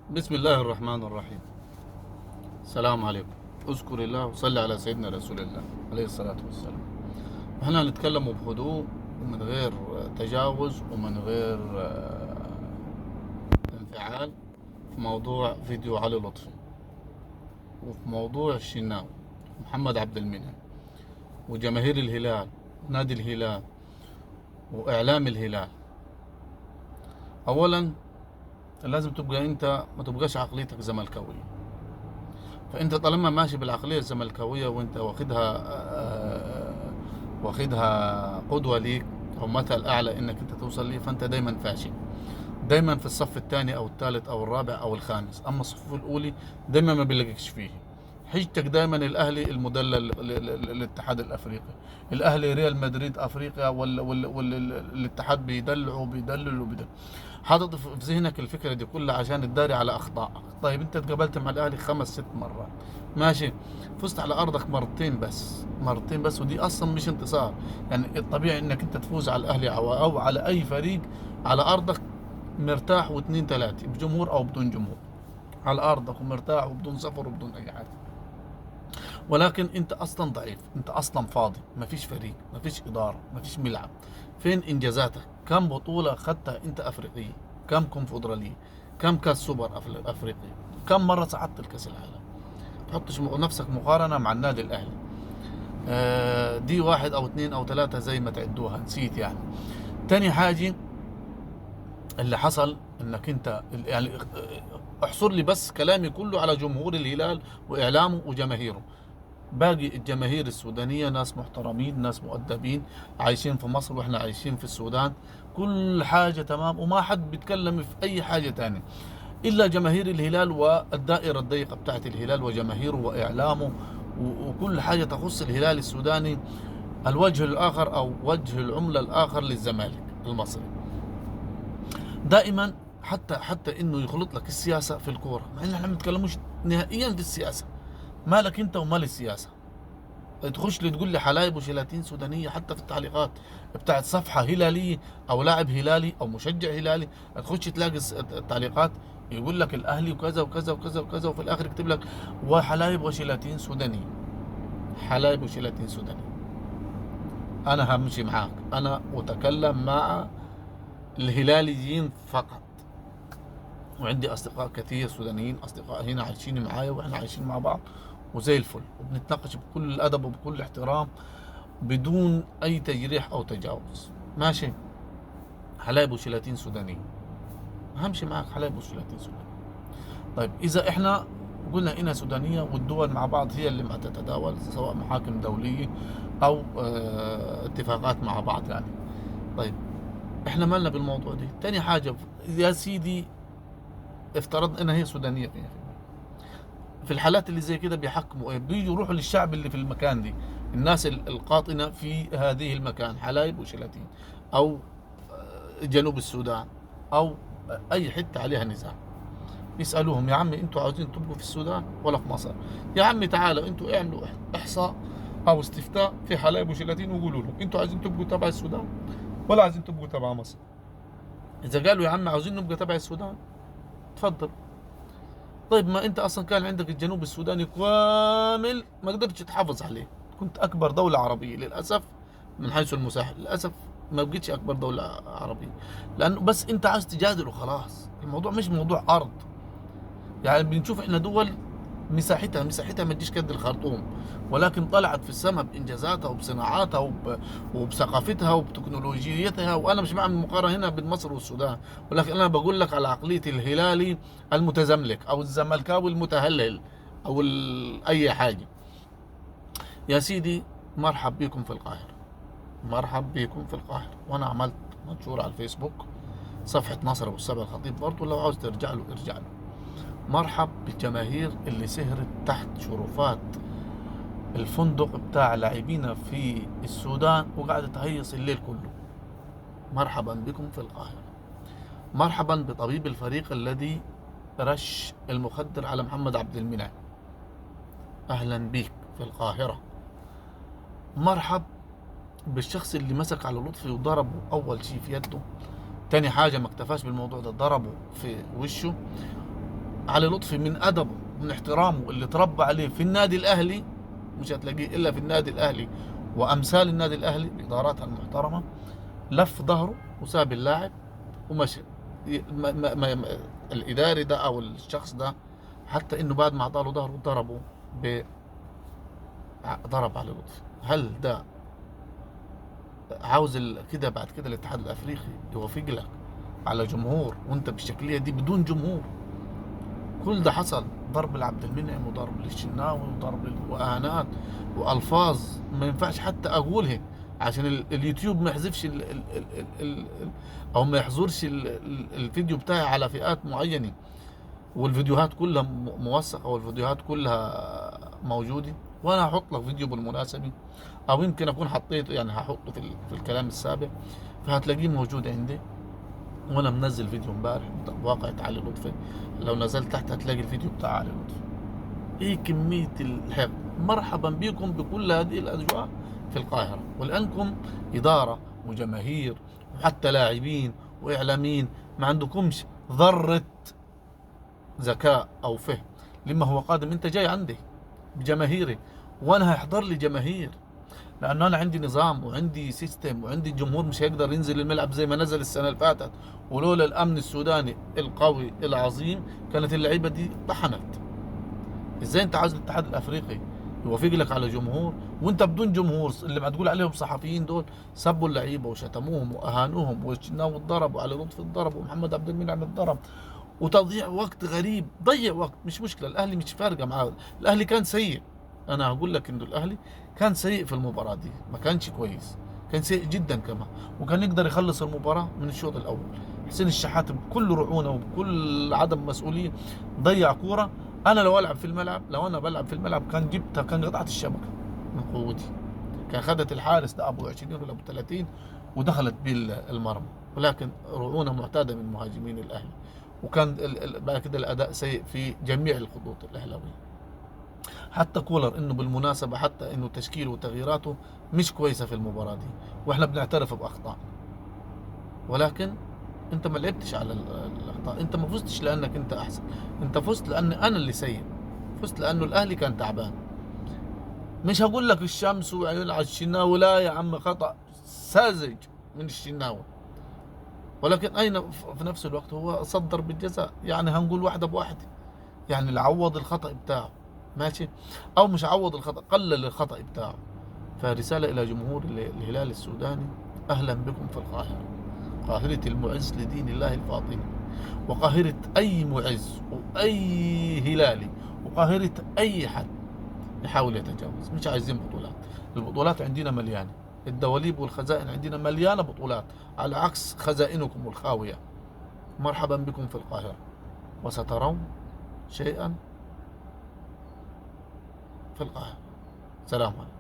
بسم الله الرحمن الرحيم. السلام عليكم. اذكر الله وصلي على سيدنا رسول الله عليه الصلاة والسلام. احنا هنتكلم بهدوء ومن غير تجاوز ومن غير انفعال في موضوع فيديو علي لطفي، وفي موضوع الشناوي محمد عبد المنعم وجماهير الهلال، نادي الهلال وإعلام الهلال. أولا لازم تبقى أنت ما تبقاش عقليتك زملكاوية. فأنت طالما ماشي بالعقلية الزملكاوية وأنت واخدها قدوة ليك أو مثل أعلى إنك أنت توصل ليه، فأنت دايما فاشل، دايما في الصف الثاني أو الثالث أو الرابع أو الخامس. أما الصفوف الأولي دايما ما بيلاقيكش فيه. حجتك دايما الأهلي المدلل للاتحاد الأفريقي، الأهلي ريال مدريد أفريقيا، ولا الاتحاد بيدلع وبيدلل وبيدلل. حاطط في ذهنك الفكرة دي كلها عشان تداري على أخطائك. طيب أنت تقابلت مع الأهلي 5-6 مرات، ماشي، فزت على أرضك مرتين بس، مرتين بس، ودي أصلا مش انتصار. الطبيعي إنك أنت تفوز على الأهلي أو على أي فريق على أرضك مرتاح، واثنين ثلاثة بجمهور أو بدون جمهور، على أرضك ومرتاح وبدون سفر وبدون أي حاجة. ولكن أنت أصلا ضعيف، أنت أصلا فاضي، ما فيش فريق، ما فيش إدارة، ما فيش ملعب. فين إنجازاتك؟ كم بطولة خدتها أنت أفريقية؟ كم كونفدرالية؟ كم كاس سوبر أفريقي؟ كم مرة صعدت الكاس العالم؟ تحطش نفسك مقارنة مع النادي الأهلي. دي 1 أو 2 أو 3 زي ما تعدوها، نسيت. تاني حاجة اللي حصل إنك أنت احصر لي بس كلامي كله على جمهور الهلال وإعلامه وجماهيره. باقي الجماهير السودانية ناس محترمين، ناس مؤدبين، عايشين في مصر وإحنا عايشين في السودان، كل حاجة تمام وما حد بيتكلم في أي حاجة تانية إلا جماهير الهلال والدائرة الضيقة بتاعت الهلال وجماهيره وإعلامه وكل حاجة تخص الهلال السوداني، الوجه الآخر أو وجه العملة الآخر للزمالك المصري. دائما حتى إنه يخلط لك السياسة في الكورة، مع إن إحنا ما بنتكلموش نهائيا في السياسة. مالك أنت ومال السياسة؟ تخش لي تقول لي حلايب وشلاتين سودانية، حتى في التعليقات بتاعت صفحة هلالية أو لاعب هلالي أو مشجع هلالي، تخش تلاقي التعليقات يقول لك الأهلي وكذا وكذا وكذا وكذا، وفي الآخر يكتب لك وحلايب وشلاتين سودانية، حلايب وشلاتين سودانية. أنا همشي معاك، أنا أتكلم مع الهلاليين فقط، وعندي أصدقاء كثير سودانيين، أصدقاء هنا عايشين معايا وإحنا عايشين مع بعض وزي الفل، وبنتناقش بكل الأدب وبكل احترام بدون أي تجريح أو تجاوز. ماشي، حلايب وشلاتين سودانيين، همشي معك حلايب وشلاتين سودانيين. طيب إذا إحنا قلنا إنها سودانية والدول مع بعض هي اللي ما تتداول، سواء محاكم دولية أو اتفاقات مع بعض. طيب إحنا مالنا بالموضوع دي؟ تاني حاجة يا سيدي، افترضنا إنها هي سودانية فيها. في الحالات اللي زي كده بيحكموا إيه؟ بيجوا يروحوا للشعب اللي في المكان دي، الناس القاطنة في هذه المكان، حلايب وشلاتين أو جنوب السودان أو أي حتة عليها نزاع، يسألوهم يا عمي أنتوا عاوزين تبقوا في السودان ولا في مصر؟ يا عمي تعالوا أنتوا اعملوا إحصاء أو استفتاء في حلايب وشلاتين وقولوا لهم أنتوا عايزين تبقوا تبع السودان ولا عايزين تبقوا تبع مصر؟ إذا قالوا يا عمي عاوزين نبقى تبع السودان، تفضل. طيب ما أنت أصلا كان عندك الجنوب السوداني كامل ما قدرتش تحافظ عليه، كنت أكبر دولة عربية للأسف من حيث المساحة، للأسف ما بقيتش أكبر دولة عربية، لأنه بس أنت عايز تجادل وخلاص. الموضوع مش موضوع أرض، بنشوف إحنا دول مساحتها ما تجيش قد الخرطوم، ولكن طلعت في السماء بإنجازاتها وبصناعاتها وبثقافتها وبتكنولوجيتها. وأنا مش بعمل مقارنة هنا بين مصر والسودان، ولكن أنا بقول لك على عقلية الهلالي المتزملك أو الزملكاوي المتهلل أو أي حاجة. يا سيدي مرحب بكم في القاهرة، مرحب بكم في القاهرة. وأنا عملت منشور على الفيسبوك صفحة ناصر أبو السبع الخطيب برضو، لو عاوز ترجع له ارجع له. مرحب بالجماهير اللي سهرت تحت شرفات الفندق بتاع لاعبينا في السودان وقعدت تهيص الليل كله. مرحبا بكم في القاهرة. مرحبا بطبيب الفريق الذي رش المخدر على محمد عبد المنعم، أهلا بيك في القاهرة. مرحب بالشخص اللي مسك على لطفي وضربه أول شيء في يده، تاني حاجة ما اكتفاش بالموضوع ده ضربه في وشه. علي لطفي من ادبه من احترامه اللي تربى عليه في النادي الاهلي، مش هتلاقيه الا في النادي الاهلي وامثال النادي الاهلي باداراتها المحترمة، لف ظهره وساب اللاعب ومشي. ما ما الاداري ده او الشخص ده حتى انه بعد ما اعطاه ظهره ضربه، ضرب علي لطفي. هل ده عاوز كده بعد كده الاتحاد الافريقي يوافق لك على جمهور وانت بالشكليه دي بدون جمهور؟ كل ده حصل، ضرب لعبد المنعم وضرب للشناوي وضرب واهانات والفاظ ما ينفعش حتى اقولها عشان اليوتيوب ما يحذفش ال ال ال ال ال او ما يحظرش الفيديو بتاعي على فئات معينة، والفيديوهات كلها موثقة والفيديوهات كلها موجودة. وانا هحط لك فيديو بالمناسبة، او يمكن اكون حطيته، يعني هحطه في الكلام السابق، فهتلاقيه موجود عندي. وانا منزل فيديو امبارح واقعة علي لطفي، لو نزلت تحت هتلاقي الفيديو بتاع علي لطفي. ايه كمية الحقد؟ مرحبا بكم بكل هذه الاجواء في القاهرة، ولانكم ادارة وجماهير وحتى لاعبين واعلاميين ما عندكمش ذرة ذكاء او فهم لما هو قادم. انت جاي عندي بجماهيري وانا هيحضر لي جماهير، لانه انا عندي نظام وعندي system وعندي جمهور مش هيقدر ينزل الملعب زي ما نزل السنة اللي فاتت، ولولا الامن السوداني القوي العظيم كانت اللعيبة دي طحنت. ازاي انت عاوز الاتحاد الافريقي يوافق لك على جمهور وانت بدون جمهور؟ اللي ما تقول عليهم صحفيين دول سبوا اللعيبة وشتموهم واهانوهم، والشناوي اتضرب وعلي لطفي اتضرب ومحمد عبد المنعم اتضرب، وتضييع وقت غريب. ضيع وقت مش مشكلة، الاهلي مش فارقه معاه، الاهلي كان سيء. انا هقول لك انه الاهلي كان سيء في المباراة دي، ما كانش كويس، كان سيء جدا كمان، وكان يقدر يخلص المباراة من الشوط الاول. حسين الشحات بكل رعونة وبكل عدم مسؤولية ضيع كورة. انا لو العب في الملعب، لو انا بلعب في الملعب كان جبتها، كان قطعت الشبكة من قوتي، كان خدت الحارس ده ابو 20 ولا ابو 30 ودخلت بالمرمى، ولكن رعونة معتادة من مهاجمين الاهلي. وكان بعد كده الاداء سيء في جميع الخطوط الاهلاوية. حتى كولر انه بالمناسبة حتى انه تشكيله وتغييراته مش كويسة في المباراة دي، واحنا بنعترف باخطاء، ولكن انت ما لعبتش على الاخطاء، انت ما فزتش لانك انت احسن، انت فزت لان انا اللي سيء، فزت لانه الاهلي كان تعبان. مش هقول لك الشمس وعيون على الشناوي، لا يا عم، خطا ساذج من الشناوي، ولكن اين في نفس الوقت هو صدر بالجزاء، يعني هنقول واحدة بواحدة، يعني اللي عوض الخطا بتاعه ماشي، او مش عوض الخطا، قلل الخطا بتاعه. فرساله الى جمهور الهلال السوداني: اهلا بكم في القاهرة، قاهرة المعز لدين الله الفاطمي، وقاهره اي معز واي هلالي، وقاهره اي حد يحاول يتجاوز. مش عايزين بطولات، البطولات عندنا مليانة، الدواليب والخزائن عندنا مليانة بطولات، على عكس خزائنكم الخاويه. مرحبا بكم في القاهرة، وسترون شيئا في القاهرة. سلام عليكم.